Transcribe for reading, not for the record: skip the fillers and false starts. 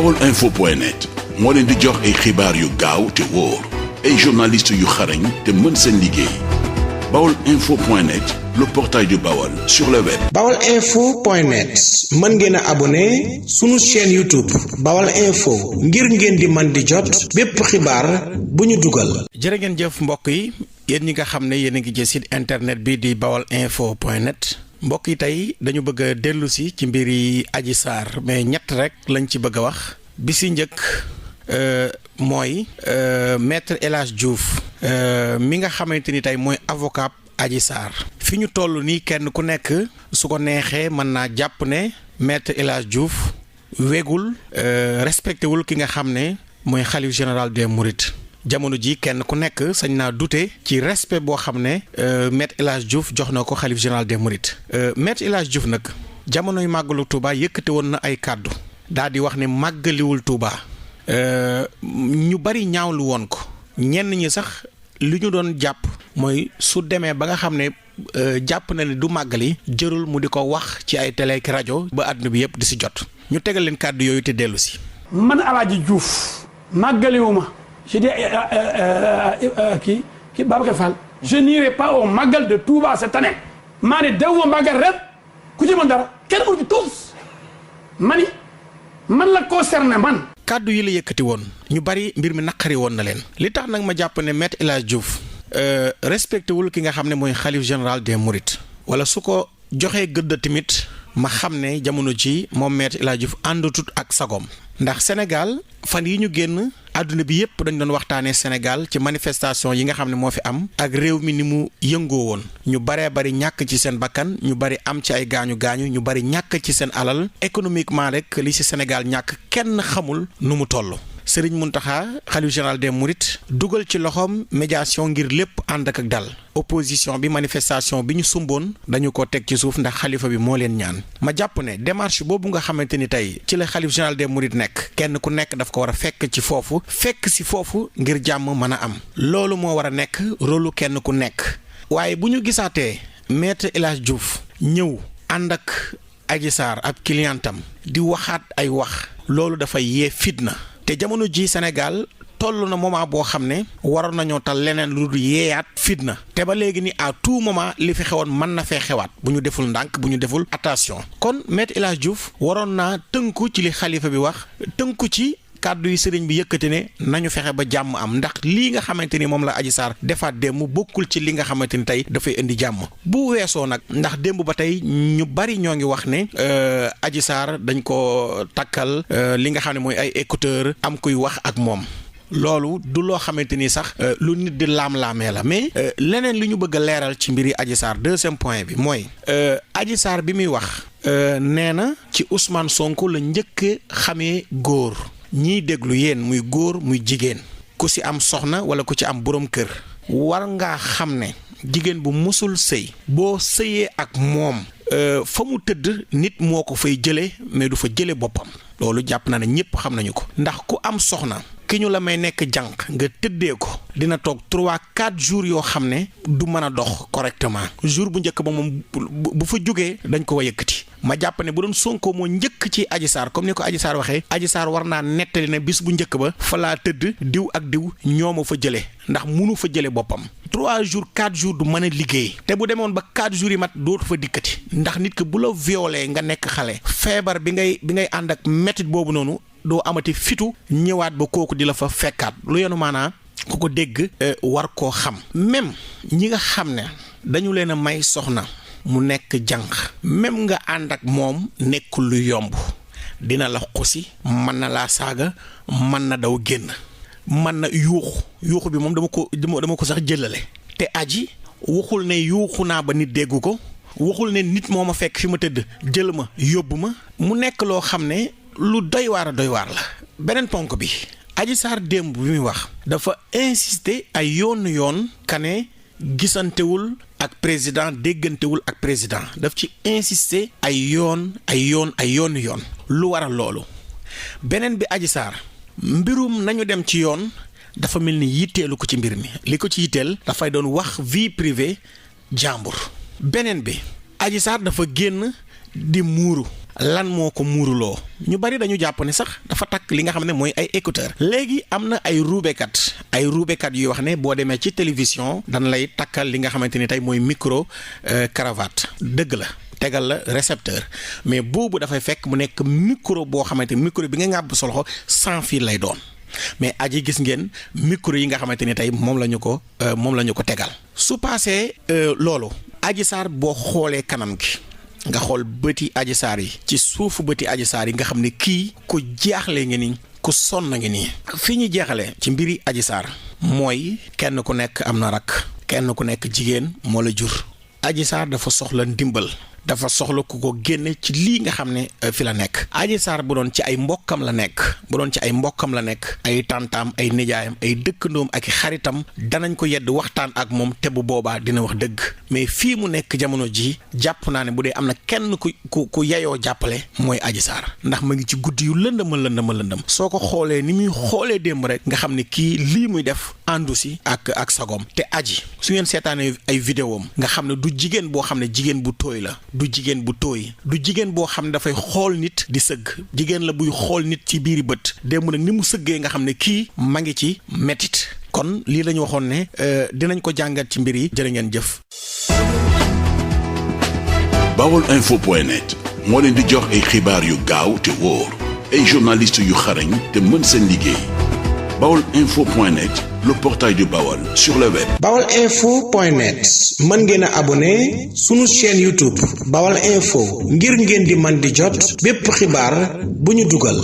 baolinfo.net moo leen di jox ay xibaar yu gaaw te wóor ay journalistes yu xarañ te mën seen liggéey baolinfo.net le portail du Baol sur le web. baolinfo.net mën ngeen a abonné sunu chaîne YouTube Baol Info ngir ngeen di man di jot bépp xibaar bu ñu dugal. jërë ngeen jëf mbokk yi yéen ñi nga xam ne yéen a ngi ci site internet bi di baolinfo.net mbokk yi tey dañu bëgg a dellu si ci mbiri Adji Sarr mais ñett rek lañ ci bëgg a wax bi si njëkk mooy maître El Hadj Diouf mi nga xamante ni tey mooy avocat Adji Sarr fi ñu toll nii kenn ku nekk su ko neexee mën naa jàpp ne maître El Hadj Diouf wegul respecté wul ki nga xam ne mooy xalif général des Mourides jamono ji kenn ku nekk sañ naa douter ci respect boo xam ne maître El Hadj Diouf jox na ko xalif général des Mourides maître El Hadj Diouf nag jamonoy màggalu Touba yëkkate woon na ay kàddu daal di wax ne màggaliwul Touba ñu bari ñaawlu woon ko ñenn ñi sax li ñu doon jàpp mooy su demee ba nga xam ne jàpp na ne du màggali jërul mu di ko wax ci ay télé ak rajo ba àdduna bi yëpp di si jot ñu tegal leen kàddu yooyu te dellu si. man El Hadj Diouf màggaliwuma je dis kii Babacar Fall je n'irai pas au Magal de Touba cette année maa ne dew ma Magal ren ku ci mën dara kenn ku ci tuus man la concerné man. kàddu yi la yëkkati woon ñu bari mbir mi naqari woon na leen li tax nag ma jàpp ne maître El Hadj Diouf respecté wul ki nga xam ne mooy xalif général des Mourides wala su ko joxee gëdd tamit ma xam ne jamono ji moom maître El Hadj Diouf àndatut ak sagoom ndax Sénégal fan yi ñu génn àdduna bi yépp dañ doon waxtaanee Sénégal ci manifestation yi nga xam ne moo fi am ak réew mi ni mu yëngoo woon ñu baree bari ñàkk ci seen bakkan ñu bari am ci ay gaañu ñu bari ñàkk ci seen alal économiquement rek li ci Sénégal ñàkk kenn xamul nu mu toll. Serigne Mountakha xalif général des Mourides dugal ci loxoom médiation ngir lépp ànd ak dal opposition bi manifestation bi ñu sumboon dañu ko teg ci suuf ndax xalifa bi moo leen ñaan ma jàpp ne démarche boobu nga xamante ni tey ci la xalif général des Mourides nekk kenn ku nekk daf ko war a fekk ci foofu fekk si foofu ngir jàmm mën a am loolu moo war a nekk rôlu kenn ku nekk waaye bu ñu gisaatee maître El Hadj Diouf ñëw ànd ak Adji Sarr ab clientam di waxaat ay wax loolu dafay yee fitna. te jamono ji Sénégal toll na moment boo xam ne waroon nañoo tal leneen lu dul yeeyaat fitna te ba léegi ni à tout moment li fi xewoon mën na fee xewaat bu ñu deful ndànk bu ñu deful attention kon maître El Hadj Diouf waroon naa tënku ci li xalifa bi wax tënku ci kàddu yi sëriñ bi yëkkati ne nañu fexe ba jàmm am ndax lii nga xamante ni moom la Adji Sarr defaat démb bokkul ci li nga xamante ni tey dafay indi jàmm bu weesoo nag ndax démb ba tey ñu bari ñoo ngi wax ne Adji Sarr dañ ko takkal li nga xam ne mooy ay écouteur am kuy wax ak moom loolu du loo xamante ni sax lu nit di laam-laamee la mais leneen li ñu bëgg a leeral ci mbiri Adji Sarr deuxième point bi mooy Adji Sarr bi muy wax nee na ci Ousmane Sonko la njëkk xamee góor ñiy déglu yéen muy góor muy jigéen ku ci am soxna wala ku ci am boroom kër war ngaa xam ne jigéen bu musul sëy boo sëyee ak moom fa mu tëdd nit moo ko fay jële mais du fa jële boppam loolu jàpp naa ne ñépp xam nañu ko ndax ku am soxna ki ñu la may nekk jànq nga tëddee ko dina toog 3-4 jours yoo xam ne du mën a dox correctement jour bu njëkk ba moom bu fa jógee dañ ko wa yëkkati ma jàpp ne bu doon Sonko moo njëkk ci Adji Sarr comme ni ko Adji Sarr waxee Adji Sarr war naa nettali ne bis bu njëkk ba fa laa tëdd diw ak diw ñoo ma fa jëlee ndax munu fa jëlee boppam 3 jours 4 jours du mën a liggéey te bu demoon ba 4 jours yi mat dootu fa dikkati ndax nit ki bu la violé nga nekk xale feebar bi ngay ànd ak métit boobu noonu doo amati fitu ñëwaat ba kooku di la fa fekkaat lu yenu maanaa ku ko dégg war koo xam même ñi nga xam ne dañu leen a may soxna mu nekk jànq même nga ànd ak moom nekkul lu yomb dina la xusi mën na laa saaga mën na daw génn mën na yuuxu bi moom dama ko sax jëlale te aji waxul ne yuuxu naa ba nit déggu ko waxul ne nit moo ma fekk fi ma tëdd jël ma yóbbu ma mu nekk loo xam ne lu doy waar la beneen ponk bi Adji Sarr démb bi muy wax dafa insister ay yoon kane gisantewul ak président déggantewul ak président daf ci insister ay yoon lu waral loolu beneen bi Adji Sarr mbirum nañu dem ci yoon dafa mel ni yitteelu ko ci mbir mi li ko ci yitteel dafay doon wax vie privée jàmbur beneen bi Adji Sarr dafa génn di muuru lan moo ko muuruloo ñu bari dañu jàpp ne sax dafa takk li nga xam ne mooy ay écouteur léegi am na ay ruubekat yuy wax ne boo demee ci télévision dan lay takkal li nga xamante ni tey mooy micro cravate dëgg la tegal la récepteur mais boobu dafay fekk mu nekk micro boo xamante ni micro bi nga ŋàbb sa loxo sans fil lay doon mais aji gis ngeen micro yi nga xamante ni tey moom la ñu ko tegal su paasee loolu Adji Sarr boo xoolee kanam gi nga xool bëti Adji Sarr yi ci suufu bëti Adji Sarr yi nga xam ne kii ku jaaxle nga ni ku sonn nga nii fi ñu jeexale ci mbiri Adji Sarr mooy kenn ku nekk am na rak kenn ku nekk jigéen moo la jur Adji Sarr dafa soxla ndimbal dafa soxla ku ko génne ci lii nga xam ne fi la nekk Adji Sarr bu doon ci ay mbokkam la nekk ay tantaam ay nijaayam ay dëkkandoom ak i xaritam danañ ko yedd waxtaan ak moom te bu boobaa dina wax dëgg mais fii mu nekk jamono ji jàpp naa ne bu dee am na kenn ku yayoo jàppale mooy Adji Sarr ndax ma ngi ci guddi yu lëndëm soo ko xoolee ni muy xoolee démb rek nga xam ne kii lii muy def àndu si ak sagom te aji su ngeen seetaanee ay vidéom nga xam ne du jigéen boo xam ne jigéen bu tooy la du jigéen bu tooy du jigéen boo xam ne dafay xool nit di sëgg jigéen la buy xool nit ci biiri bët démb nag ni mu sëggee nga xam ne kii ma ngi ci mettit kon lii la ñu waxoon ne dinañ ko jàngat ci mbir yi jërë ngeen jëf. Baolinfo.net moo leen di jox ay xibaar yu gaaw te wóor ay journaliste yu xarañ te mën seen liggéey Baolinfo.net, le portail du Baol sur le web. Baolinfo.net mën ngeen a abonné sunu chaîne YouTube Baol Info ngir ngeen di man di jot bépp xibaar bu ñu dugal.